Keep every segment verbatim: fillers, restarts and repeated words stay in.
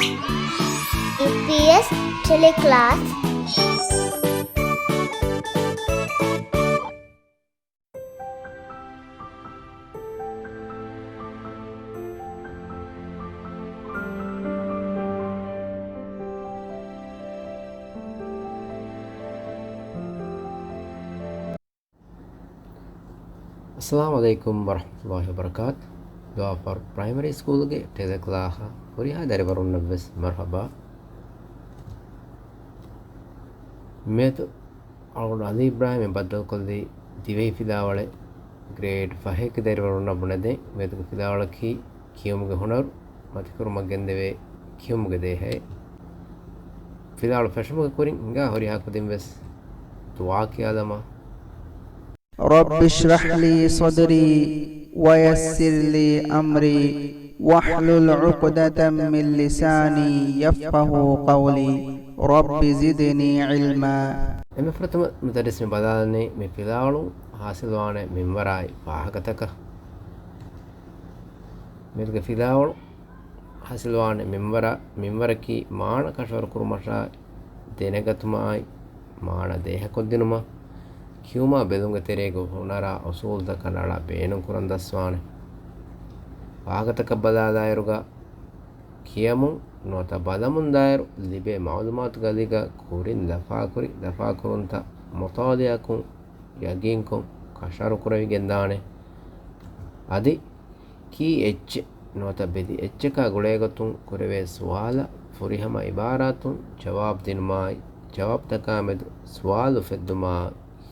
އީޕީއެސް ޓެލެކްލާސް. އައްސަލާމު ޢަލައިކުމް ވަރަޙްމަތުﷲި ވަބަރަކާތު. ދުވާފާރު ޕްރައިމަރީ ސްކޫލުގެ ޓެލެކްލާހަށް ހުރިހާ ދަރިވަރުންނަށްވެސް މަރުޙަބާ. މިއަދު އަޅުގަނޑު އަލީ އިބްރާހިމް ބައްދަލުކޮށްލީ ދިވެހި ފިލާވަޅެއް، ގްރޭޑް ފަހެއްގެ ދަރިވަރުންނަށް ބުނެދޭން. މިއަދުގެ ފިލާވަޅަކީ ކިޔުމުގެ ހުނަރު، މަތިކުރުމަށް ގެންދެވޭ ކިޔުމުގެ ދޭހައެއް. ފިލާވަޅު ފެށުމުގެ ކުރިން ހިނގާ ހުރިހާ ކުދިން ވެސް ދުޢާ ކިޔާލަމާ. رب اشرح لي صدري ويسر لي أمري واحلل عقدة من لساني يفقهوا قولي. رب زدني علما. އެންމެ ފުރަތަމަ މުދައްރިސް މި ބަލާލަނީ މި ފިލާވަޅު ހާސިލްވާނެ މިންވަރާއި ފާހަގަތަކަށް. މިއަދުގެ ފިލާވަޅު ހާސިލްވާނެ މިންވަރަ-، މިންވަރަކީ މާނަ ކަށަވަރު ކުރުމަށާ ދެނެގަތުމާއި މާނަ ދޭހަކޮށްދިނުމަށް ކިޔުމާ ބެލުމުގެ ތެރޭގަ ހުނަރާ އުސޫލުތަކަށް ނަޅާ ބޭނުންކުރަން ދަސްވާނެ. ފާހަގަތަކަށް ބަލާލާއިރުގަ ކިޔަމުން ނުވަތަ ބަލަމުންދާއިރު ލިބޭ މަޢުލޫމާތުގެ އަލީގަ ކުރިން ލަފާކުރި ލަފާކުރުންތައް މުޠާލަޢަކުން ޔަގީންކޮށް ކަށަވަރުކުރެވިގެންދާނެ. އަދި ކީ އެއްޗެއް ނުވަތަ ބެލި އެއްޗަކާ ގުޅޭގޮތުން ކުރެވޭ ސުވާލަށް ފުރިހަމަ ޢިބާރާތުން ޖަވާބު ދިނުމާއި، ޖަވާބުތަކާމެދު ސުވާލު އުފެއްދުމާ،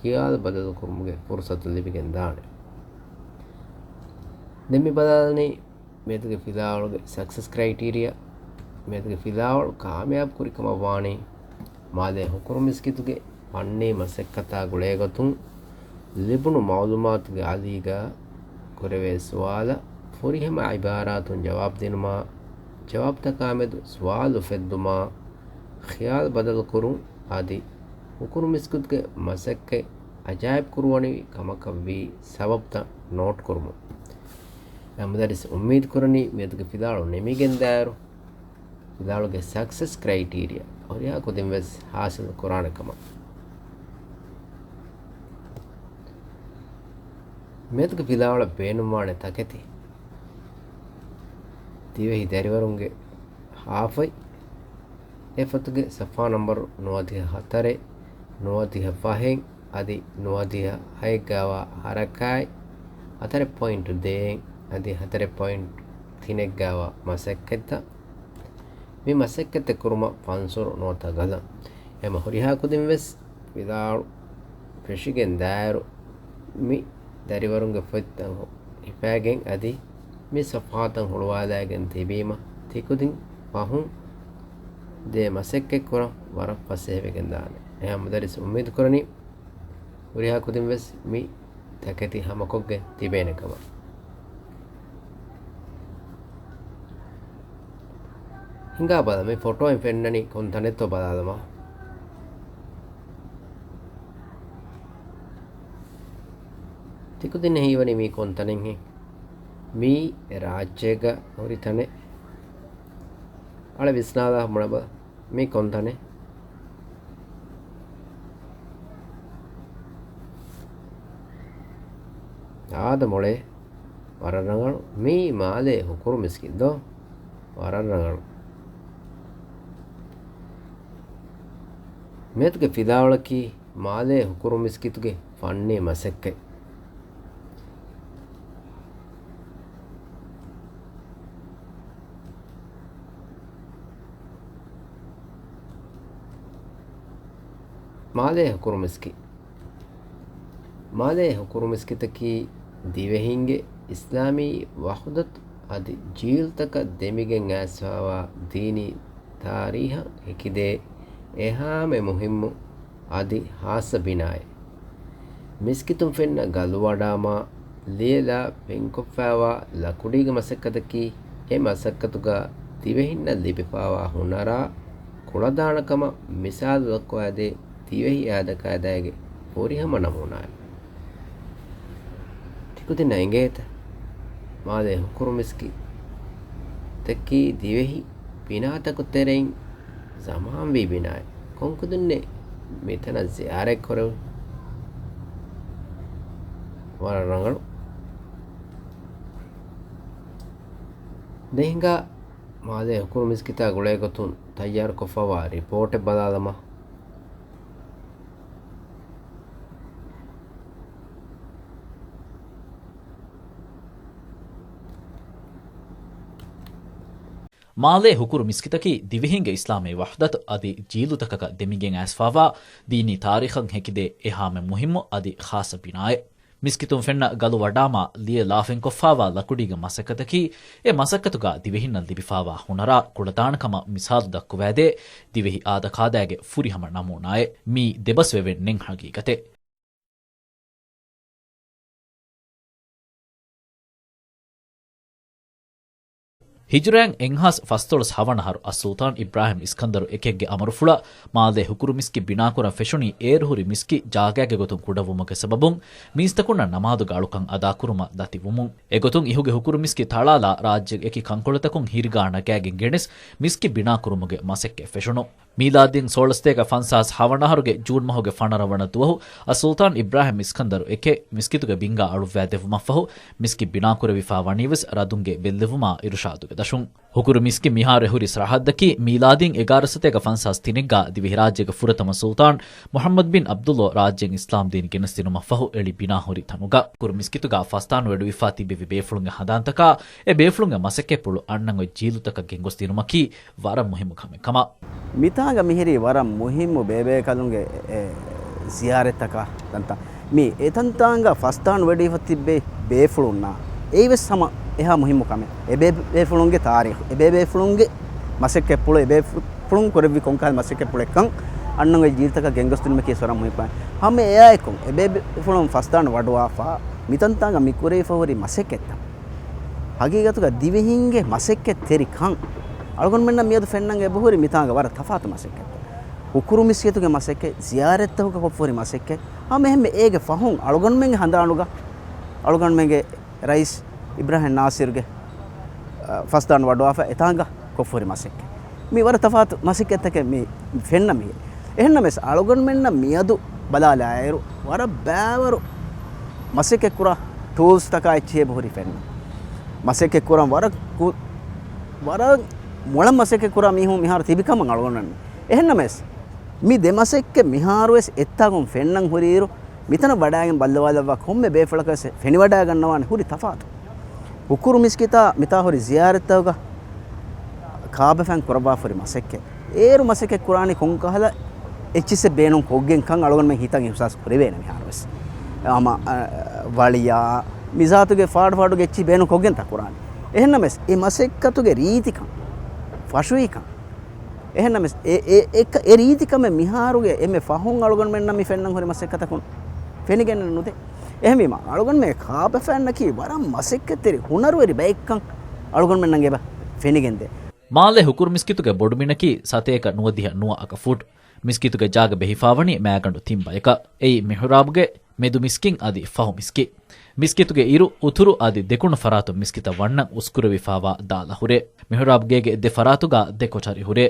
ޚިޔާލު ބަދަލުކުރުމުގެ ފުރުޞަތު ލިބިގެންދާނެ. ދެން މި ބަލާލަނީ މިއަދުގެ ފިލާވަޅުގެ ސަކްސެސް ކްރައިޓީރިއާ. މިއަދުގެ ފިލާވަޅު ކާމިޔާބު ކުރިކަމަށްވާނީ، މާލޭ ހުކުރު މިސްކިތުގެ ފަންނީ މަސައްކަތާ ގުޅޭގޮތުން ލިބުނު މަޢުލޫމާތުގެ އަލީގަ ކުރެވޭ ސުވާލަށް ފުރިހަމަ ޢިބާރާތުން ޖަވާބު ދިނުމާ، ޖަވާބުތަކާމެދު ސުވާލު އުފެއްދުމާ، ޚިޔާލު ބަދަލުކުރުން އަދި ހުކުރު މިސްކިތުގެ މަސައްކަތް އަޖާއިބު ކުރުވަނިވި ކަމަކަށްވީ ސަބަބުތައް ނޯޓްކުރުމުން. އެ މުދައްރިސް އުއްމީދުކުރަނީ މިއަދުގެ ފިލާވަޅު ނިމިގެންދާއިރު، ފިލާވަޅުގެ ސަކްސެސް ކްރައިޓީރިއާ ހުރިހާ ކުދިން ވެސް ހާސިލް ކުރާނެ ކަމަށް. މިއަދުގެ ފިލާވަޅަށް ބޭނުންވާނެ ތަކެތި ދިވެހި ދަރިވަރުންގެ ހާފަތް، އެ ފޮތުގެ ސަފްހާ ނަންބަރު ނުވަދިހަ ހަތަރެއް، ނުވަދިހަ ފަހެއް އަދި ނުވަދިހަ ހައެއްގާވާ ހަރަކާތް، ހަތަރެއް ޕޮއިންޓު ދޭއް އަދި ހަތަރެއް ޕޮއިންޓު ތިނެއްގާވާ މަސައްކަތްތައް. މި މަސައްކަތްތައް ކުރުމަށް ފަންސުރު ނުވަތަ ގަލަން. އެހެމަ ހުރިހާ ކުދިން ވެސް ފިލާވަޅު ފެށިގެން ދާއިރު، މި ދަރިވަރުންގެ ފޮތްތައް ހިފާގެން އަދި މި ސަފްހާތައް ހުޅުވާލައިގެން ތިބީމަ، ތިކުދިން ފަހުން ދޭ މަސައްކަތް ކުރަން ވަރަށް ފަސޭހަވެގެން ދާނެ. އެހެން މުދައްރިސް އުއްމީދު ކުރަނީ، ހުރިހާ ކުދިން ވެސް މި ތަކެތި ހަމަކޮށްގެން ތިބޭނެ ކަމަށް. ހިނގާ ބަލަ، މި ފޮޓޯއިން ފެންނަނީ ކޮން ތަނެއްތޯ ބަލާލަމާ. ތިކުދިންނަށް ހީވަނީ މީ ކޮން ތަނެއްހެން؟ މީ ރާއްޖޭގަ ހުރި ތަނެއް. އަޅެ ވިސްނާލާ ބުނަބަލަ. މީ ކޮން ތަނެއް؟ އާދަ މޮޅޭ. ވަރަށް ރަނގަޅު. މީ މާލޭ ހުކުރު މިސްކިތް ދޯ؟ ވަރަށް ރަނގަޅު. މިއަދުގެ ފިލާވަޅަކީ މާލޭ ހުކުރު މިސްކިތުގެ ފަންނީ މަސައްކަތް. މާލޭ ހުކުރު މިސްކިތް. މާލޭ ހުކުރު މިސްކިތަކީ ދިވެހިންގެ އިސްލާމީ ވަޙުދަތު އަދި ޖީލުތަކަށް ދެމިގެން އައިސްފާވާ ދީނީ ތާރީހަށް ހެކިދޭ އެހާމެ މުހިއްމު އަދި ހާއްސަ ބިނާއެއް. މިސްކިތުން ފެންނަ ގަލުވަޑާމާ ލިޔެލާ ފެންކޮށްފާވާ ލަކުޑީގެ މަސައްކަތަކީ، އެ މަސައްކަތުގަ ދިވެހިންނަށް ލިބިފާވާ ހުނަރާ ކުޅަދާނަކަމަށް މިސާލު ދައްކަވައިދޭ ދިވެހި އާދަކާދައިގެ ފުރިހަމަ ނަމޫނާއެއް. ތިކުދިންނަށް އެނގޭތަ؟ މާލޭ ހުކުރު މިސްކިތަކީ ދިވެހި ބިނާތަކު ތެރެއިން ޒަމާންވީ ބިނާއެއް. ކޮންކުދިންނެއް މިތަނަށް ޒިޔާރަތް ކުރެވުން؟ ވަރަށް ރަނގަޅު. ދެން ހިނގާ މާލޭ ހުކުރު މިސްކިތާ ގުޅޭ ގޮތުން ތައްޔާރުކޮށްފައިވާ ރިޕޯޓެއް ބަލާލަމާ. މާލޭ ހުކުރު މިސްކިތަކީ ދިވެހިންގެ އިސްލާމީ ވަޙްދަތު އަދި ޖީލުތަކަކަށް ދެމިގެން އައިސްފާވާ ދީނީ ތާރީޚަށް ހެކިދޭ އެހާމެ މުހިއްމު އަދި ޚާއްޞަ ބިނާއެއް. މިސްކިތުން ފެންނަ ގަލު ވަޑާމާ ލިޔެ ލާފަތްކޮށްފާވާ ލަކުޑީގެ މަސައްކަތަކީ، އެ މަސައްކަތުގަ ދިވެހިންނަށް ލިބިފާވާ ހުނަރާ ކުޅަދާނަކަމަށް މިސާލު ދައްކުވައިދޭ ދިވެހި އާދަކާދައިގެ ފުރިހަމަ ނަމޫނާއެއް. މީ ދެބަސްވެވެން ނެތް ހަގީގަތެއް. ހިޖުރައިން އެއްހާސް ފަސްދޮޅަސް ހަވަނަ އަހަރު އައްސުލްޠާން އިބްރާހިމް އިސްކަންދަރު އެކެއްގެ އަމުރުފުޅަށް މާލޭ ހުކުރު މިސްކިތް ބިނާކުރަން ފެށުނީ އޭރު ހުރި މިސްކިތް ޖާގައިގެ ގޮތުން ކުޑަވުމުގެ ސަބަބުން މީސްތަކުންނަށް ނަމާދުގެ އަޅުކަން އަދާކުރުމަށް ދަތިވުމުން. އެގޮތުން އިހުގެ ހުކުރު މިސްކިތް ތަޅާލާ ރާއްޖޭގެ އެކި ކަންކޮޅުތަކުން ހިރިގާ ނަގައިގެން ގެނެސް މިސްކިތް ބިނާކުރުމުގެ މަސައްކަތް ފެށުނު. މީލާދީން ސޯޅަސަތޭކަ ފަންސާސް ހަވަނަ އަހަރުގެ ޖޫން މަހުގެ ފަނަރަ ވަނަ ދުވަހު އައްސުލްޠާން އިބްރާހިމް އިސްކަންދަރު އެކެއް މިސްކިތުގެ ބިންގާ އަޅުއްވައިދެއްވުމަށްފަހު މިސްކިތް ބިނާކުރެވިފާ ވަނީވެސް ރަދުންގެ ބެއްލެވުމާ އިރުޝާދުގެ ދަށުން. ހުކުރު މިސްކިތް މިހާރު ހުރި ސަރަހައްދަކީ މީލާދީން އެގާރަ ސަތޭކަ ފަންސާސް ތިނެއްގަ ދިވެހިރާއްޖޭގެ ފުރަތަމަ ސުލްޠާން މުޙައްމަދު ބިން ޢަބްދުﷲ ރާއްޖޭން އިސްލާމްދީން ގެނެސްދިނުމަށްފަހު އެޅި ބިނާ ހުރި ތަނުގަ. ހުކުރު މިސްކިތުގަ ފަސްދާން ވެޑުވިފާ ތިބެވި ބޭފުޅުންގެ ހަނދާންތަކާ އެ ބޭފުޅުންގެ މަސައްކަތްޕުޅު އަންނަން އޮތް ޖީލުތަކަށް ގެންގޮސްދިނުމަކީ ވަރަށް މުހިއްމު ކަމެއް ކަމަށް. މިތާނގަ މިހިރީ ވަރަށް މުހިއްމު ބޭބޭކަލުންގެ އެ ޒިޔާރަތްތަކާ ތަންތަން. މި އެތަންތާނގަ ފަސްދާން ވެޑިފަ ތިއްބެވި ބޭފުޅުންނާ އެއީވެސް ހަމަ އެހާ މުހިއްމު ކަމެއް. އެ ބޭ-، ބޭފުޅުންގެ ތާރީޚު، އެ ބޭބޭފުޅުންގެ މަސައްކަތްޕުޅު، އެ ބޭފުޅުން ކުރެއްވި ކޮންކަހަލަ މަސައްކަތްޕުޅެއްކަން އަންނަން އޮތް ޖީލުތަކަށް ގެންގޮސްދިނުމަކީ ވަރަށް މުހިއްމު ކަމެއް. ހަމަ އެއާއެކު އެ ބޭބޭފުޅުން ފަސްދާން ވަޑުވާފަ މިތަންތާނގަ މި ކުރެވިފަ ހުރި މަސައްކަތްތައް ހަގީގަތުގަ ދިވެހިންގެ މަސައްކަތްތެރިކަން. އަޅުގަނޑުމެންނަށް މިއަދު ފެންނަން އެބަހުރި މިތާނގަ ވަރަށް ތަފާތު މަސައްކަތްތައް. ހުކުރު މިސްކިތުގެ މަސައްކަތް، ޒިޔާރަތްތަކުގަ ކޮށްފަހުރި މަސައްކަތް. ހަމަ އެހެންމެ އޭގެ ފަހުން އަޅުގަނޑުމެންގެ ހަނދާނުގަ އަޅުގަނޑުމެންގެ ރައީސް އިބްރާހިމް ނާސިރުގެ، އަ، ފަސްދާން ވަޑުވާފަ އެތާނގަ ކޮށްފަހުރި މަސައްކަތް. މި ވަރަށް ތަފާތު މަސައްކަތްތަކެއް މި ފެންނަ މި. އެހެންނަމަވެސް އަޅުގަނޑުމެންނަށް މިއަދު ބަލާލާއިރު ވަރަށް ބައިވަރު މަސައްކަތްކުރާ ޓޫލްސްތަކާ އެއްޗެހި އެބަހުރި ފެންނަ. މަސައްކަތްކުރަން ވަރަށް ކު-، ވަރަށް މޮޅަށް މަސައްކަތްކުރާ މީހުން މިހާރު ތިބިކަމަށް އަޅުގަނޑަށް. އެހެންނަމަވެސް މި ދެ މަސައްކަތް މިހާރުވެސް އެއްތާކުން ފެންނަން ހުރިއިރު، މިތަނަށް ވަޑައިގެން ބައްލަވާލައްވާ ކޮންމެ ބޭފުޅަކަށް ވެސް ފެނިވަޑައިގަންނަވާނެ ހުރި ތަފާތު. ހުކުރު މިސްކިތާ މިތާ ހުރި ޒިޔާރަތްތަކުގަ ކާބަފައިން ކުރައްވާފަ ހުރި މަސައްކަތް. އޭރު މަސައްކަތް ކުރާނީ ކޮންކަހަލަ އެއްޗިއްސެއް ބޭނުން ކޮށްގެން ކަން އަޅުގަނޑުމެން ހިތަށް އިހުސާސް ކުރެވޭނެ މިހާރުވެސް. ހަމަ، އަ، ވަޅިޔާ މިޒާތުގެ ފާޑު ފާޑުގެ އެއްޗިހި ބޭނުން ކޮށްގެންތާ ކުރާނީ. އެހެންނަމަވެސް އެ މަސައްކަތުގެ ރީތިކަން، ފަށުވީކަން، އެހެންނަމަވެސް އެ، އެ، އެ، އެ ރީތިކަމެއް މިހާރުގެ އެންމެ ފަހުން އަޅުގަނޑުމެންނަށް މި ފެންނަން ހުރި މަސައްކަތަކުން ފެނިގެން ނުދޭ. އެހެންވީމަ، އަޅުގަނޑުމެން ކާބަފައިންނަކީ ވަރަށް މަސައްކަތްތެރި ހުނަރުވެރި ބައެއްކަން އަޅުގަނޑުމެންނަށް އެބަ ފެނިގެންދޭ. މާލެ ހުކުރު މިސްކިތުގެ ބޮޑުމިނަކީ ސަތޭކަ ނުވަދިހަ ނުވަ އަކަ ފޫޓް. މިސްކިތުގެ ޖާގަ ބެހިފާވަނީ މައިގަނޑު ތިން ބަޔަކަށް. އެއީ މިހުރާބުގެ މެދު މިސްކިތް އަދި ފަހު މިސްކިތް. މިސްކިތުގެ އިރު، އުތުރު އަދި ދެކުނު ފަރާތުން މިސްކިތަށް ވަންނަން އުސްކުރެވިފާވާ ދާލަ ހުރޭ. މިހުރާބުގޭގެ ދެ ފަރާތުގަ ދެ ކޮޓަރި ހުރޭ.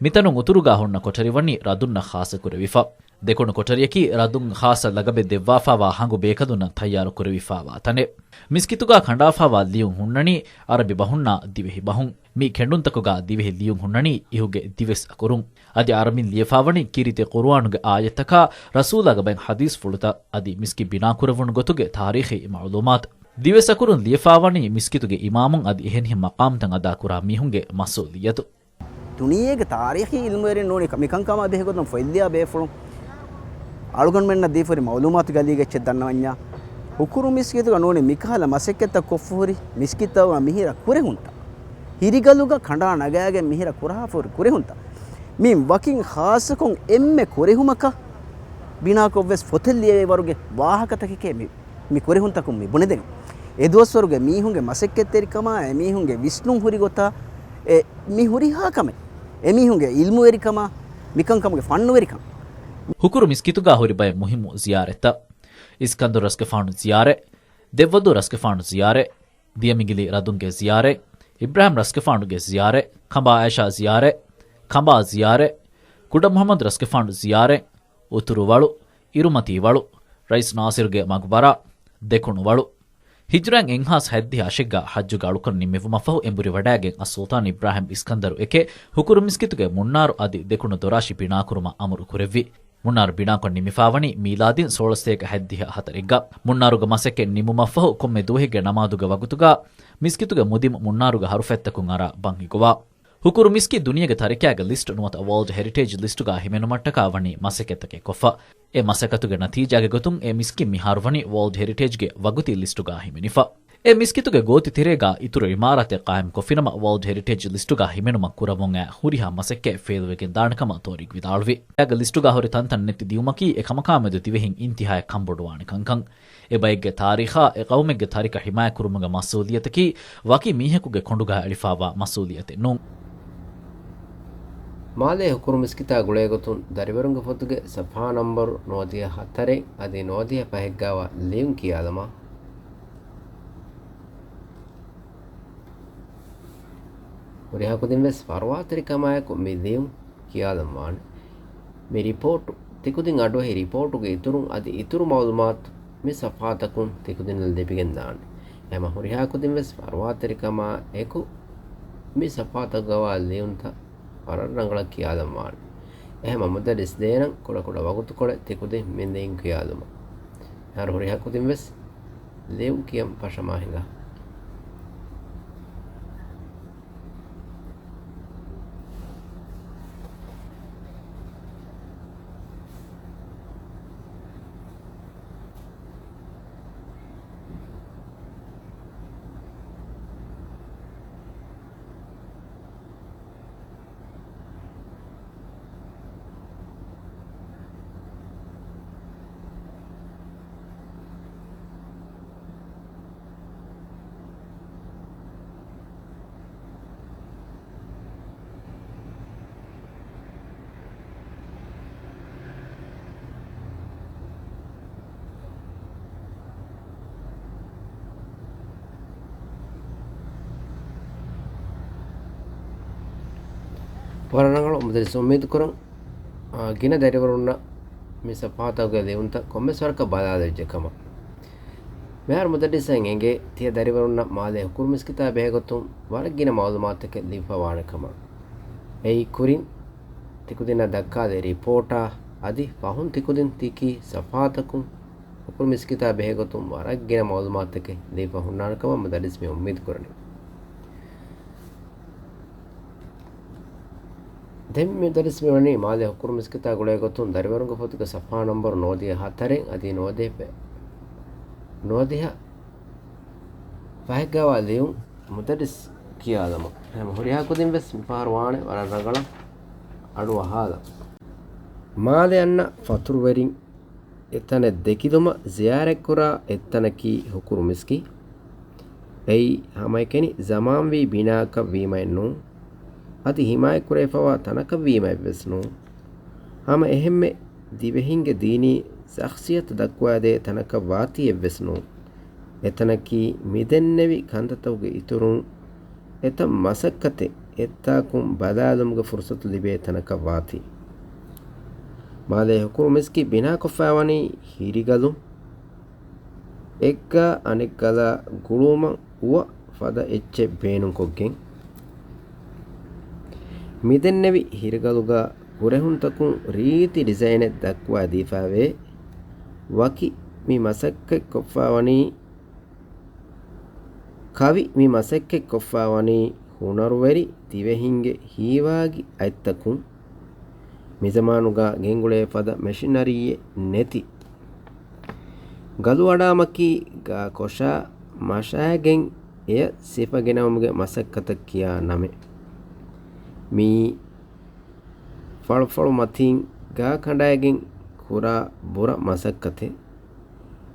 މިތަނުން އުތުރުގަ ހުންނަ ކޮޓަރި ވަނީ ރަދުންނަށް ޚާއްޞަކުރެވިފަ. ދެކުނު ކޮޓަރިއަކީ ރަދުން ޚާއްޞަ ލަގަބެއް ދެއްވާފާވާ ހަނގު ބޭކަލުންނަށް ތައްޔާރު ކުރެވިފާވާ ތަނެއް. މިސްކިތުގަ ކަނޑާފާވާ ލިޔުން ހުންނަނީ އަރަބި ބަހުންނާ ދިވެހި ބަހުން. މި ކެނޑުންތަކުގަ ދިވެހި ލިޔުން ހުންނަނީ އިހުގެ ދިވެސް އަކުރުން. އަދި އަރަބިން ލިޔެފާވަނީ ކީރިތި ޤުރުއާނުގެ އާޔަތްތަކާ ރަސޫލާގެ ބައެއް ޙަދީޘްފުޅުތައް އަދި މިސްކިތް ބިނާކުރެވުނު ގޮތުގެ ތާރީޚީ މަޢުލޫމާތު. ދިވެސް އަކުރުން ލިޔެފާވަނީ މިސްކިތުގެ އިމާމުން އަދި އެހެނިހެން މަޤާމްތައް އަދާކުރާ މީހުންގެ މަސްއޫލިއްޔަތު. ދުނިޔޭގެ ތާރީޚީ އިލްމުވެރިން ނޫނީ މިކަންކަމާ ބެހޭގޮތުން ފޮތްލިޔާ ބޭފުޅުން އަޅުގަނޑުމެންނަށް ދީފަހުރި މަޢުލޫމާތުގެ އަލީގެ އެއްޗެއް ދަންނަވަންޏާ، ހުކުރު މިސްކިތުގަ ނޫނީ މިކަހަލަ މަސައްކަތްތައް ކޮށްފަހުރި މިސްކިތަށް މިހިރަ ކުރެހުންތައް، ހިރިގަލުގަ ކަނޑާ ނަގާގެން މިހިރަ ކުރާފަހުރި ކުރެހުންތައް، މި ވަކިން ޚާއްޞަކޮށް އެންމެ ކުރެހުމަކަށް ބިނާކޮށްވެސް ފޮތެއް ލިޔެވޭ ވަރުގެ ވާހަކަތަކެކޭ މި މި ކުރެހުންތަކުން މި ބުނެދެނީ. އެ ދުވަސްވަރުގެ މީހުންގެ މަސައްކަތްތެރިކަމާ، އެމީހުންގެ ވިސްނުން ހުރި ގޮތާ، އެ މި ހުރިހާ ކަމެއް، އެމީހުންގެ އިލްމުވެރިކަމާ، މިކަންކަމުގެ ފަންނުވެރިކަން. ހުކުރު މިސްކިތުގަ ހުރި ބައެއް މުހިއްމު ޒިޔާރަތްތައް. އިސްކަންދަރު ރަސްގެފާނު ޒިޔާރަތް، ދެއްވަދޫ ރަސްގެފާނު ޒިޔާރަތް، ދިޔަމިނގިލި ރަދުންގެ ޒިޔާރަތް، އިބްރާހިމް ރަސްގެފާނުގެ ޒިޔާރަތް، ކަނބާ އާއިޝާ ޒިޔާރަތް، ކަނބާ ޒިޔާރަތް، ކުޑަ މުޙައްމަދު ރަސްގެފާނު ޒިޔާރަތް، އުތުރު ވަޅު، އިރުމަތީ ވަޅު، ރައީސް ނާސިރުގެ މަގުބަރާ، ދެކުނު ވަޅު. ހިޖުރައިން އެއްހާސް ހަތްދިހަ އަށެއްގަ ޙައްޖުގެ އަޅުކަން ނިންމެވުމަށްފަހު އެނބުރި ވަޑައިގެން އައްސުލްޠާން އިބްރާހިމް އިސްކަންދަރު އެކެއް ހުކުރު މިސްކިތުގެ މުންނާރު އަދި ދެކުނު ދޮރާށި ބިނާކުރުމަށް އަމުރު ކުރެއްވި. މުންނާރު ބިނާކޮށް ނިމިފާވަނީ މީލާދީން ސޯޅަސަތޭކަ ހަތްދިހަ ހަތަރެއްގަ. މުންނާރުގެ މަސައްކަތް ނިމުމަށްފަހު ކޮންމެ ދުވަހެއްގެ ނަމާދުގެ ވަގުތުގަ މިސްކިތުގެ މުދިމު މުންނާރުގެ ހަރުފަތްތަކުން އަރާ ބަން ހިގުވާ. ހުކުރު މިސްކިތް ދުނިޔޭގެ ތަރިކައިގެ ލިސްޓް ނުވަތަ ވޯލްޑް ހެރިޓޭޖް ލިސްޓުގަ ހިމެނުމަށްޓަކާ ވަނީ މަސައްކަތްތަކެއް ކޮށްފަ. އެ މަސައްކަތުގެ ނަތީޖާގެ ގޮތުން އެ މިސްކިތް މިހާރު ވަނީ ވޯލްޑް ހެރިޓޭޖްގެ ވަގުތީ ލިސްޓުގަ ހިމެނިފަ. އެ މިސްކިތުގެ ގޯތި ތެރޭގަ އިތުރު އިމާރާތެއް ޤާއިމް ކޮށްފިނަމަ، ވޯލްޑް ހެރިޓޭޖް ލިސްޓުގަ ހިމެނުމަށް ކުރަމުން އައި ހުރިހާ މަސައްކަތް ފެއިލްވެގެން ދާނެ ކަމަށް ތޯރިކް ވިދާޅުވި. އޭގެ ލިސްޓުގަ ހުރި ތަންތަން ނެތި ދިއުމަކީ އެކަމަކާމެދު ދިވެހިން އިންތިހާއަށް ކަންބޮޑުވާނެ ކަންކަން. އެބައެއްގެ ތާރީޚާ، އެ ޤައުމެއްގެ ތަރިކަ ހިމާޔަތްކުރުމުގެ މަސްއޫލިއްޔަތަކީ ވަކި މީހަކުގެ ކޮނޑުގަ އެޅިފާވާ މަސްއޫލިއްޔަތެއް ނޫން. މާލޭ ހުކުރު މިސްކިތާ ގުޅޭގޮތުން ދަރިވަރުންގެ ފޮތުގެ ސަފްހާ ނަންބަރު ނުވަދިހަ ހަތަރެއް އަދި ނުވަދިހަ ފަހެއްގައިވާ ލިޔުން ކިޔާލަމާ. ހުރިހާ ކުދިން ވެސް ފަރުވާތެރިކަމާއެކު މި ލިޔުން ކިޔާލަންވާނެ. މި ރިޕޯޓު، ތިކުދިން އަޑުއެހި ރިޕޯޓުގެ އިތުރުން އަދި އިތުރު މައުލޫމާތު މި ސަފްހާތަކުން ތިކުދިންނަށް ލިބިގެންދާނެ. ހަމަ ހުރިހާ ކުދިން ވެސް ފަރުވާތެރިކަމާ އެކު މި ސަފްހާތަކުގަވާ ލިޔުންތައް ވަރަށް ރަނގަޅަށް ކިޔާލަންވާނެ. އެހެމަ މުދައްރިސް ދޭނަން ކުޑަކުޑަ ވަގުތުކޮޅެއް ތިކުދިން މި ލިޔުން ކިޔާލުމަށް. އަހަރު ހުރިހާ ކުދިން ވެސް ލިޔުން ކިޔަން ފަށަމާ ހިނގާ. ވަރަށް ރަނގަޅު މުދައްރިސް، އުއްމީދު ކުރަން، އާ، ގިނަ ދަރިވަރުންނަށް މި ސަފްހާތަކުގެ ލިޔުންތައް ކޮންމެސް ވަރަކަށް ބަލާލެވިއްޖެ ކަމަށް. މިހާރު މުދައްރިސަށް އެނގޭ، ތިޔަ ދަރިވަރުންނަށް މާލޭ ހުކުރު މިސްކިތާ ބެހޭގޮތުން ވަރަށް ގިނަ މައުލޫމާތުތަކެއް ލިބިފަވާނެ ކަމަށް. އެއީ ކުރިން ތިކުދިންނަށް ދައްކާލި ރިޕޯޓާ އަދި ފަހުން ތިކުދިން ތިކި ސަފްހާތަކުން ހުކުރު މިސްކިތާ ބެހޭގޮތުން ވަރަށް ގިނަ މައުލޫމާތުތަކެއް ލިބިފަ ހުންނާނެ ކަމަށް މުދައްރިސް މި އުއްމީދު ކުރަނީ. ދެން މި މުދައްރިސް މި ވަނީ މާލޭ ހުކުރު މިސްކިތާ ގުޅޭ ގޮތުން ދަރިވަރުންގެ ފޮތުގެ ސަފްހާ ނަންބަރު ނުވަދިހަ ހަތަރެއް އަދި ނުވަދިހަ ފަ، ނުވަދިހަ ފަހެއްގަވާ ލިޔުން މުދައްރިސް ކިޔާލަމުން. ހަމަ ހުރިހާ ކުދިން ވެސް މިފަހަރު ވާނެ ވަރަށް ރަނގަޅަށް އަޑު އަހާލަން. މާލެ އަންނަ ފަތުރުވެރިން އެތަނެއް ދެކިލުމަށް ޒިޔާރަތްކުރާ އެއްތަނަކީ ހުކުރު މިސްކިތް. އެއީ ހަމައެކަނި ޒަމާންވީ ބިނާއަކަށް ވީމައެއް ނޫން. އަދި ހިމާޔަތްކުރެވިފަވާ ތަނަކަށް ވީމައެއްވެސް ނޫން. ހަމަ އެހެންމެ ދިވެހިންގެ ދީނީ ޝަޚްޞިއްޔަތު ދައްކުވާދޭ ތަނަކަށް ވާތީ އެއްވެސް ނޫން. އެތަނަކީ މިދެންނެވި ކަންތައްތަކުގެ އިތުރުން އެތައް މަސައްކަތެއް އެއްތާކުން ބަލާލުމުގެ ފުރުސަތު ލިބޭ ތަނަކަށް ވާތީ. މާލޭ ހުކުރު މިސްކިތް ބިނާކޮށްފައިވަނީ ހިރިގަލުން އެއްގަ އަނެއްގަލަށް ގުޅުވުމަށް އުވަ ފަދަ އެއްޗެއް ބޭނުންކޮށްގެން. މިދެންނެވި ހިރިގަލުގަ ހުރެހުންތަކުން ރީތި ޑިޒައިނެއް ދައްކުވާ ދީފައިވޭ. ވަކި މި މަސައްކަތް ކޮށްފައިވަނީ، ކަވި މި މަސައްކަތް ކޮށްފައިވަނީ ހުނަރުވެރި ދިވެހިންގެ ހީވާގި އަތްތަކުން. މިޒަމާނުގަ ގެންގުޅޭ ފަދަ މެޝިނަރީއެއް ނެތި. ގަލު އަޑާމަކީ ގާކޮށާ މަށާގެން އެޔަށް ސިފަ ގެނައުމުގެ މަސައްކަތަށް ކިޔާ ނަމެއް. މިއީ ފަޅުފަޅު މަތީން ގާ ކަނޑައިގެން ކުރާ ބުރަ މަސައްކަތެއް.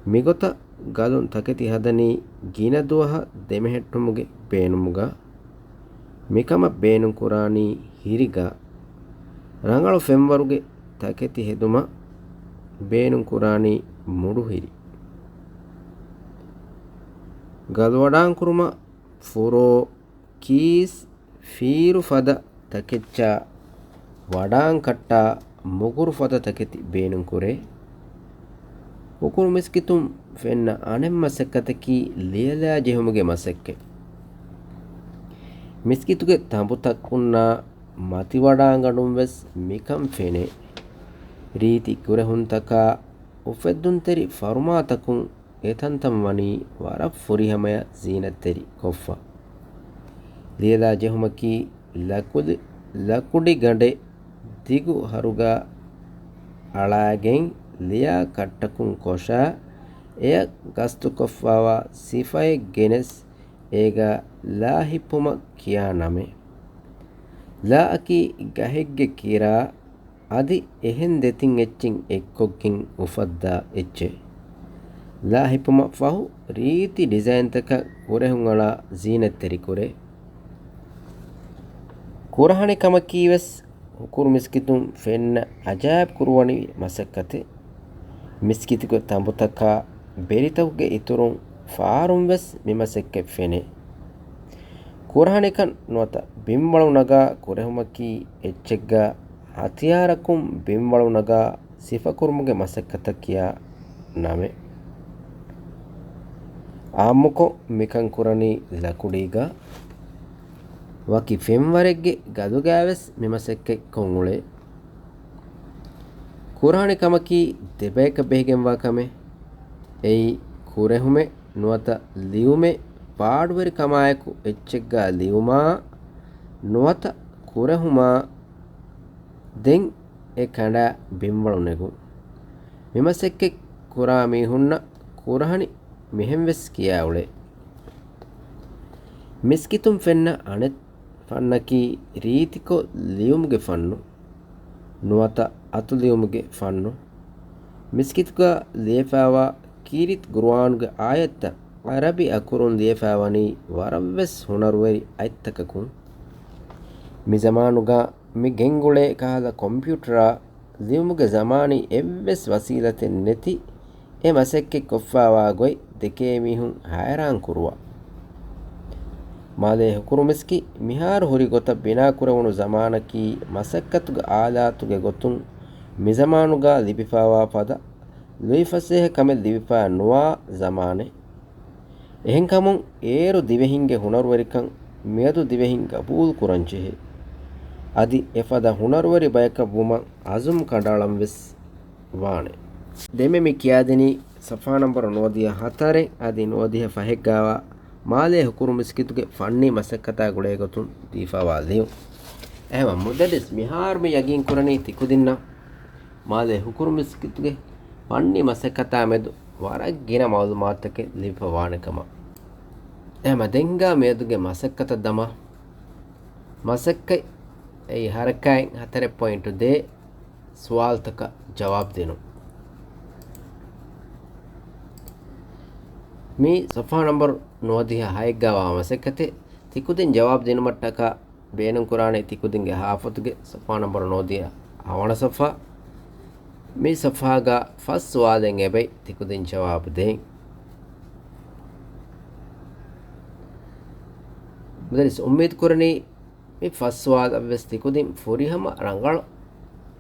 މިގޮތަށް ގަލުން ތަކެތި ހަދަނީ ގިނަ ދުވަހަށް ދެމެހެއްޓުމުގެ ބޭނުމުގަ. މިކަމަށް ބޭނުންކުރާނީ ހިރިގާ. ރަނގަޅު ފެންވަރުގެ ތަކެތި ހެދުމަށް ބޭނުންކުރާނީ މުޑުހިރި. ގަލުއަޑާން ކުރުމަށް ފުރޯ ކީސް ފީރު ފަދަ ތަކެއްޗާ ވަޑާން ކައްޓާ މުގުރު ފަދަ ތަކެތި ބޭނުން ކުރޭ. ހުކުރު މިސްކިތުން ފެންނަ އަނެއް މަސައްކަތަކީ ލިޔެލާ ޖެހުމުގެ މަސައްކަތް. މިސްކިތުގެ ތަނބުތަކުންނާ މަތިވަޑާންގަނޑުން ވެސް މިކަން ފެނޭ. ރީތި ކުރެހުންތަކާ އުފެއްދުންތެރި ފަރުމާތަކުން އެތަންތަން ވަނީ ވަރަށް ފުރިހަމަޔަށް ޒީނަތްތެރި ކޮށްފަ. ލިޔެލާ ޖެހުމަކީ ލަކުޑި، ލަކުޑިގަނޑެއް ދިގު ހަރުގަ އަޅާގެން ލިޔާ ކައްޓަކުން ކޮށާ، އެޔަށް ގަސްތުކޮށްފަވާ ސިފައެއް ގެނެސް އޭގަ ލާ ހިއްޕުމަށް ކިޔާ ނަމެއް. ލާއަކީ ގަހެއްގެ ކިރާ އަދި އެހެން ދެތިން އެއްޗިން އެއްކޮށްގެން އުފައްދާ އެއްޗެއް. ލާ ހިއްޕުމަށް ފަހު ރީތި ޑިޒައިންތަކަށް ކުރެހުން އަޅާ ޒީނަތްތެރި ކުރޭ. ކުރަހަނި ކަމަކީ ވެސް ހުކުރު މިސްކިތުން ފެންނަ އަޖާއިބް ކުރުވަނިވި މަސައްކަތެއް. މިސްކިތުގެ ތަނބުތަކާ ބެލިތަކުގެ އިތުރުން ފާރުން ވެސް މި މަސައްކަތް ފެނޭ. ކުރަހަނިކަން ނުވަތަ ބިންވަޅު ނަގާ ކުރެހުމަކީ އެއްޗެއްގަ ހަތިޔާރަކުން ބިންވަޅު ނަގާ ސިފަކުރުމުގެ މަސައްކަތަށް ކިޔާ ނަމެއް. އާއްމުކޮށް މިކަން ކުރަނީ ލަކުޑީގަ. ވަކި ފެންވަރެއްގެ ގަދުގައިވެސް މި މަސައްކަތް ކޮށް އުޅޭ. ކުރާނެ ކަމަކީ ދެބަޔަކަށް ބެހިގެންވާ ކަމެއް. އެއީ ކުރެހުމެއް ނުވަތަ ލިޔުމެއް ޕާޑުވެރިކަމާއެކު އެއްޗެއްގަ ލިޔުމާ ނުވަތަ ކުރެހުމާ ދެން އެ ކަނޑާ ބިންވަޅު ނެގުން. މި މަސައްކަތް ކުރާ މީހުންނަށް ކުރަހަނި މިހެން ވެސް ކިޔާ އުޅޭ. މިސްކިތުން ފެންނަ އަނެއް ފަންނަކީ ރީތިކޮށް ލިޔުމުގެ ފަންނު ނުވަތަ އަތުލިޔުމުގެ ފަންނު. މިސްކިތުގަ ލިޔެފައިވާ ކީރިތި ޤުރުއާނުގެ އާޔަތްތައް ޢަރަބި އަކުރުން ލިޔެފައިވަނީ ވަރަށްވެސް ހުނަރުވެރި އަތްތަކަކުން. މި ޒަމާނުގަ މި ގެންގުޅޭ ކަހަލަ ކޮމްޕިއުޓަރާ ލިޔުމުގެ ޒަމާނީ އެއްވެސް ވަސީލަތެއް ނެތި އެ މަސައްކަތް ކޮށްފައިވާ ގޮތް ދެކޭ މީހުން ހައިރާން ކުރުވާ. މާލޭ ހުކުރު މިސްކިތް މިހާރު ހުރި ގޮތަށް ބިނާކުރެވުނު ޒަމާނަކީ މަސައްކަތުގެ އާލާތުގެ ގޮތުން މިޒަމާނުގަ ލިބިފައިވާ ފަދަ ލުއިފަސޭހަ ކަމެއް ލިބިފައި ނުވާ ޒަމާނެއް. އެހެންކަމުން އޭރު ދިވެހިންގެ ހުނަރުވެރިކަން މިއަދު ދިވެހިން ގަބޫލު ކުރަން ޖެހޭ. އަދި އެފަދަ ހުނަރުވެރި ބަޔަކަށް ވުމަށް އަޒުމް ކަނޑައަޅަން ވެސް ވާނެ. ދެންމެ މި ކިޔާދިނީ ޞަފްޙާ ނަންބަރު ނުވަދިހަ ހަތަރެއް އަދި ނުވަދިހަ ފަހެއްގައިވާ މާލޭ ހުކުރު މިސްކިތުގެ ފަންނީ މަސައްކަތާ ގުޅޭ ގޮތުން ދީފައިވާ ލިޔުން. އެހެންވީމަ މުދައްރިސް މިހާރު މި ޔަގީން ކުރަނީ ތިކުދިންނަށް މާލޭ ހުކުރު މިސްކިތުގެ ފަންނީ މަސައްކަތާ މެދު ވަރަށް ގިނަ މަޢުލޫމާތުތަކެއް ލިބިފަ ވާނެ ކަމަށް. އެހެންވީމަ ދެން ހިނގާ މިއަދުގެ މަސައްކަތަށް ދަމާ މަސައްކަތް އެއީ ހަރަކާތް ހަތަރެއް ޕޮއިންޓު ދޭއް ސުވާލުތަކަށް ޖަވާބު ދިނުން. މި ޞަފްޙާ ނަންބަރު ނުވަދިހަ ހައެއްގައިވާ މަސައްކަތެއް ތިކުދިން ޖަވާބު ދިނުމަށްޓަކާ ބޭނުންކުރާނީ ތިކުދިންގެ ހާފަތުގެ ޞަފްޙާ ނަންބަރު ނުވަދިހަ ހަވަނަ ޞަފްޙާ. މި ޞަފްޙާގަ ފަސް ސުވާލެއް އެބައި ތިކުދިން ޖަވާބު ދޭން. މުދައްރިސް އުއްމީދު ކުރަނީ މި ފަސް ސުވާލަށްވެސް ތިކުދިން ފުރިހަމަ ރަނގަޅަށް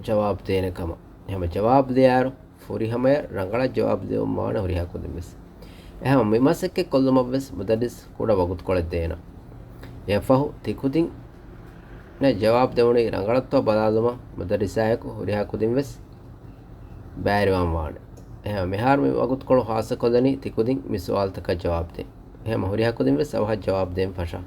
ޖަވާބު ދޭނެ ކަމަށް. އެހެންވީމަ ޖަވާބު ދިޔައިރު ފުރިހަމަޔަށް ރަނގަޅަށް ޖަވާބު ދެވުން ވާނެ ހުރިހާ ކުދިން ވެސް. އެހެންވީމަ މި މަސައްކަތް ކޮށްލުމަށްވެސް މުދައްރިސް ކުޑަ ވަގުތުކޮޅެއް ދޭނަން. އެއަށްފަހު ތިކުދިންނަށް ޖަވާބު ދެވުނީ ރަނގަޅަށްތޯ ބަލާލުމަށް މުދައްރިސާއެކު ހުރިހާ ކުދިން ވެސް ބައިވެރިވާން ވާނެ. އެހެންވީމަ މިހާރު މި ވަގުތުކޮޅު ޚާއްޞަކޮށްލަނީ ތިކުދިން މި ސުވާލުތަކަށް ޖަވާބު ދޭން. އެހެންވީމަ ހުރިހާ ކުދިން ވެސް އަވަހަށް ޖަވާބު ދޭން ފަށާ.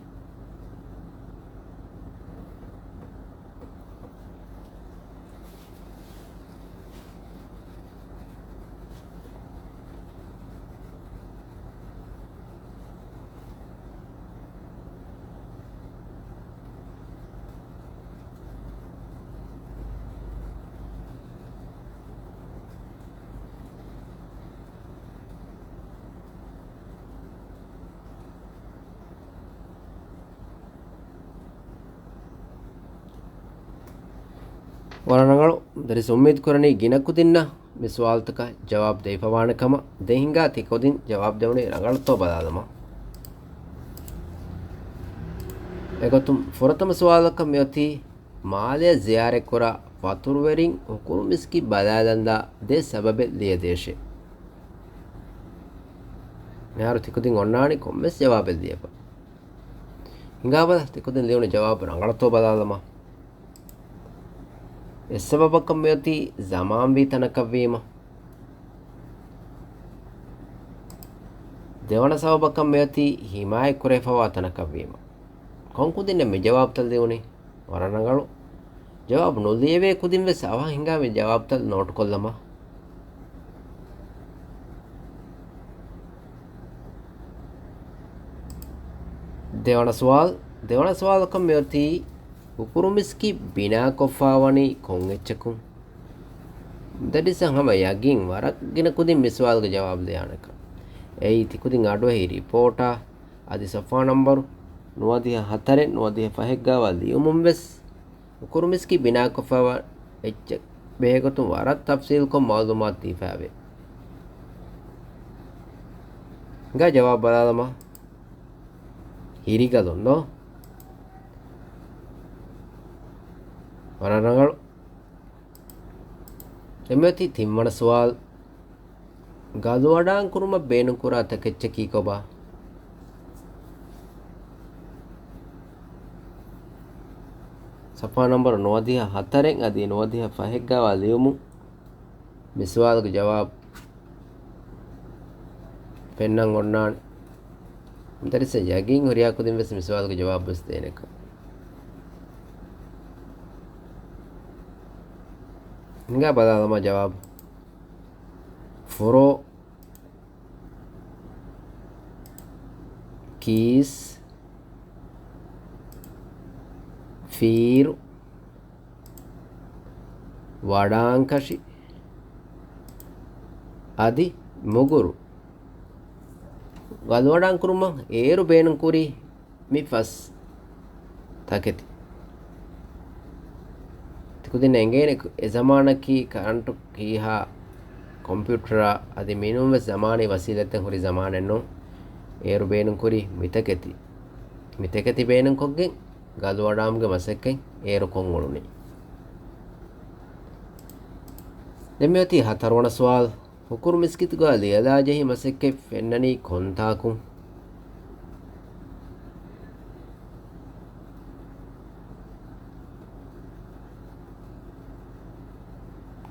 ވަރަށް ރަނގަޅު. މުދައްރިސް އުއްމީދު ކުރަނީ ގިނަ ކުދިންނަށް މި ސުވާލުތަކަށް ޖަވާބު ދެވިފަވާނެ ކަމަށް. ދެން ހިނގާ ތި ކުދިން ޖަވާބު ދެވުނީ ރަނގަޅަށްތޯ ބަލާލަމާ. އެގޮތުން ފުރަތަމަ ސުވާލަކަށް މިއޮތީ، މާލެއަށް ޒިޔާރަތްކުރާ ފަތުރުވެރިން ހުކުރު މިސްކިތް ބަލާލަންދާ ދެ ސަބަބެއް ލިޔެދޭށޭ. މިހާރު ތިކުދިން އޮންނާނީ ކޮންމެސް ޖަވާބެއް ލިޔެފަ. ހިނގާބަލަ، ތިކުދިން ލިޔުނު ޖަވާބު ރަނގަޅަތޯ ބަލާލަމާ. އެއް ސަބަބަކަށް މިއޮތީ ޒަމާންވީ ތަނަކަށްވީމަ. ދެވަނަ ސަބަބަކަށް މިއޮތީ ހިމާޔަތްކުރެވިފައިވާ ތަނަކަށްވީމަ. ކޮން ކުދިންނެއް މި ޖަވާބުތައް ލިޔުނީ؟ ވަރަށް ރަނގަޅު. ޖަވާބު ނުލިޔެވޭ ކުދިން ވެސް އަވަހަށް ހިނގާ މި ޖަވާބުތައް ނޯޓުކޮށްލަމާ. ދެވަނަ ސުވާލު، ދެވަނަ ސުވާލަކަށް މިއޮތީ، ހުކުރު މިސްކިތް ބިނާކޮށްފައިވަނީ ކޮން އެއްޗަކުން؟ ދެން ހަމަ ޔަގީން ވަރަށް ގިނަ ކުދިން މި ސުވާލުގެ ޖަވާބު ލިޔާނެކަން. އެއީ ތިކުދިން އަޑުއެހި ރިޕޯޓާ އަދި ސޮފާ ނަންބަރު ނުވަދިހަ ހަތަރެއް ނުވަދިހަ ފަހެއްގާވާ ލިޔުމުން ވެސް ހުކުރު މިސްކިތް ބިނާކޮށްފައިވާ އެއްޗެއް ބެހޭގޮތުން ވަރަށް ތަފްސީލްކޮށް މައުލޫމާތު ދީފައިވޭ. ހިނގާ ޖަވާބު ބަލާލަމާ. ހިރިގަލުން ދޯ؟ ވަރަށް ރަނގަޅު. ދެން މިއޮތީ ތިންވަނަ ސުވާލު. ގަލުވަޑާން ކުރުމަށް ބޭނުންކުރާ ތަކެއްޗަކީ ކޮބާ؟ ސޮފާ ނަންބަރު ނުވަދިހަ ހަތަރެއް އަދި ނުވަދިހަ ފަހެއްގާވާ ލިޔުމުން މި ސުވާލުގެ ޖަވާބު ފެންނަން އޮންނާނެ. މުދައްރިސަށް ޔަގީން ހުރިހާ ކުދިން ވެސް މި ސުވާލުގެ ޖަވާބު ވެސް ދޭނެކަން. ހިނގާ ބަލާލަމާ ޖަވާބު. ފުރޯ، ކީސް، ފީރު، ވަޑާންކަށި އަދި މުގުރު. ގަލުވަޑާން ކުރުމަށް އޭރު ބޭނުންކުރީ މި ފަސް ތަކެތި. ތިކުދިންނަށް އެނގޭނެ އެ ޒަމާނަކީ ކަރަންޓު ކީހާ ކޮމްޕިއުޓަރާ އަދި މިނޫން ވެސް ޒަމާނީ ވަސީލަތެއް ހުރި ޒަމާނެއް ނޫން. އޭރު ބޭނުންކުރީ މި ތަކެތި. މި ތަކެތި ބޭނުންކޮށްގެން ގަލުވަޑާމުގެ މަސައްކަތް އޭރު ކޮށް އުޅުނީ. ދެން މިއޮތީ ހަތަރުވަނަ ސުވާލު. ހުކުރު މިސްކިތުގަ ލިޔެލާޖެހި މަސައްކަތް ފެންނަނީ ކޮންތާކުން؟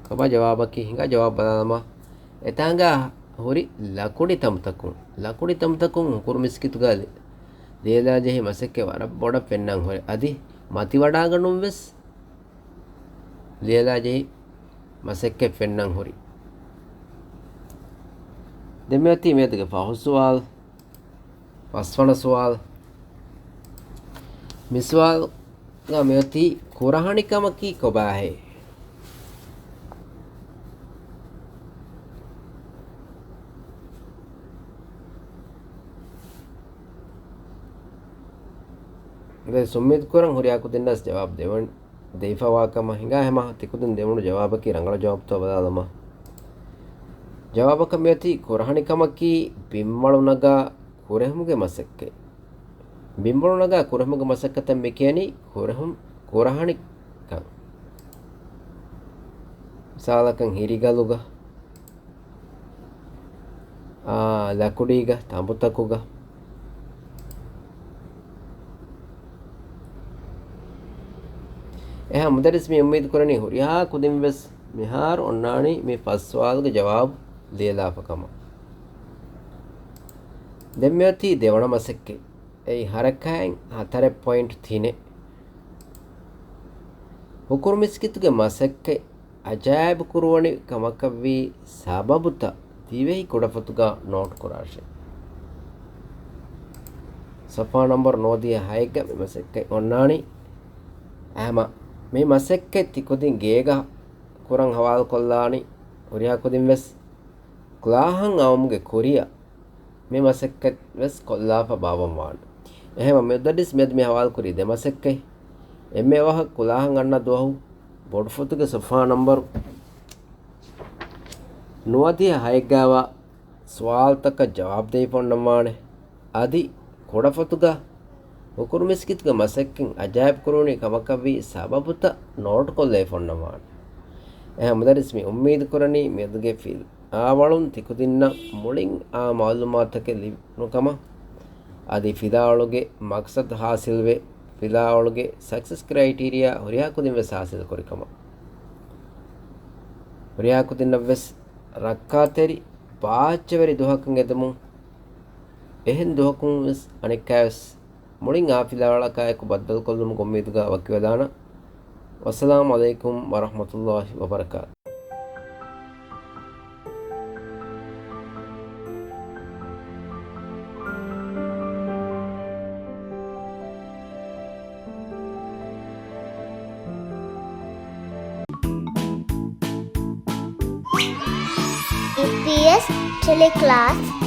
ކޮބާ ޖަވާބަކީ؟ ހިނގާ ޖަވާބު ބަލާލަމާ. އެތާނގަ ހުރި ލަކުޑި ތަނބުތަކުން، ލަކުޑި ތަނބުތަކުން ހުކުރު މިސްކިތުގަ ލި-، ލިޔެލާޖެހި މަސައްކަތް ވަރަށް ބޮޑަށް ފެންނަން ހުރި. އަދި މަތިވަޑާގަނޑުން ވެސް ލިޔެލާޖެހި މަސައްކަތް ފެންނަން ހުރި. ދެން މިއޮތީ މިއަދުގެ ފަހު ސުވާލު. ފަސްވަނަ ސުވާލު. މި ސުވާލުގަ މިއޮތީ ކުރަހަނިކަމަކީ ކޮބާހޭ؟ ދެން އުއްމީދު ކުރަން ހުރިހާ ކުދިންނަށް ޖަވާބު ދެވަން، ދެވިފައިވާ ކަމަށް. ހިނގާ ހަމަ ތިކުދިން ދެވުނު ޖަވާބަކީ ރަނގަޅު ޖަވާބުތޯ ބަލާލަމާ. ޖަވާބަކަށް މިއޮތީ ކުރަހަނިކަމަކީ ބިންވަޅު ނަގާ ކުރެހުމުގެ މަސައްކަތް. ބިންވަޅު ނަގާ ކުރެހުމުގެ މަސައްކަތަށް މި ކިޔަނީ ކުރެހުން، ކުރަހަނިކަން. މިސާލަކަށް ހިރިގަލުގަ، އާ، ލަކުޑީގަ، ތަނބުތަކުގަ. އެހާ މުދައްރިސް މި އުއްމީދު ކުރަނީ ހުރިހާ ކުދިން ވެސް މިހާރު އޮންނާނީ މި ފަސް ސުވާލުގެ ޖަވާބު ލިޔެލާފަ ކަމަށް. ދެން މިއޮތީ ދެވަނަ މަސައްކަތް. އެއީ ހަރަކާތް ހަތަރެއް ޕޮއިންޓް ތިނެއް. ހުކުރު މިސްކިތުގެ މަސައްކަތް އަޖާއިބު ކުރުވަނި ކަމަކަށްވީ ސަބަބުތައް ދިވެހި ކުޑަފޮތުގަ ނޯޓު ކުރާށޭ. ސޮފްހާ ނަންބަރު ނުވަދިހަ ހައެއްގަ މި މަސައްކަތް އޮންނާނީ. އެހެމަ މި މަސައްކަތް ތިކުދިން ގޭގަ ކުރަން ހަވާލުކޮށްލާނީ. ހުރިހާ ކުދިން ވެސް ކުލާހަން އައުމުގެ ކުރިއަށް މި މަސައްކަތް ވެސް ކޮށްލާފަ ބާއްވަން ވާނެ. އެހެމަ މިއަދު މިއަދު މި ހަވާލުކުރީ ދެ މަސައްކަތް. އެންމެ އަވަހަށް ކުލާހަން އަންނަ ދުވަހު ބޮޑުފޮތުގެ ސޮފްހާ ނަންބަރު ނުވަދިހަ ހައެއްގައިވާ ސުވާލުތަކަށް ޖަވާބު ދެވިފަ އޮންނަން ވާނެ. އަދި ކުޑަފޮތުގަ ހުކުރު މިސްކިތުގެ މަސައްކަތް އަޖާއިބު ކުރުވަނީ ކަމަކަށްވީ ސަބަބުތައް ނޯޓުކޮށްލައިފަ އޮންނަވާނެ. އެހެން މުދައްރިސް މި އުއްމީދު ކުރަނީ މިއަދުގެ ފިލާވަޅުން ތިކުދިންނަށް މުޅިން އާ މައުލޫމާތުތަކެއް ލިބުނު ކަމަށް. އަދި ފިލާވަޅުގެ މަގްސަދު ހާސިލްވެ، ފިލާވަޅުގެ ސަކްސެސް ކްރައިޓީރިއާ ހުރިހާ ކުދިން ވެސް ހާސިލް ކުރި ކަމަށް. ހުރިހާ ކުދިންނަށް ވެސް ރައްކާތެރި ބާއްޖަވެރި ދުވަހަކަށް އެދެމުން، އެހެން ދުވަހަކުން ވެސް އަނެއްކާވެސް މުޅިން އާ ފިލާވަޅަކާއެކު ބައްދަލުކޮށްލުމުގެ އުއްމީދުގަ ވަކިވެލާނަން. ވައްސަލާމު ޢަލައިކުމް ވަރަޙްމަތުﷲި ވަބަރަކާތު. އެމްޕީއެސް ޓެލެކްލާސް.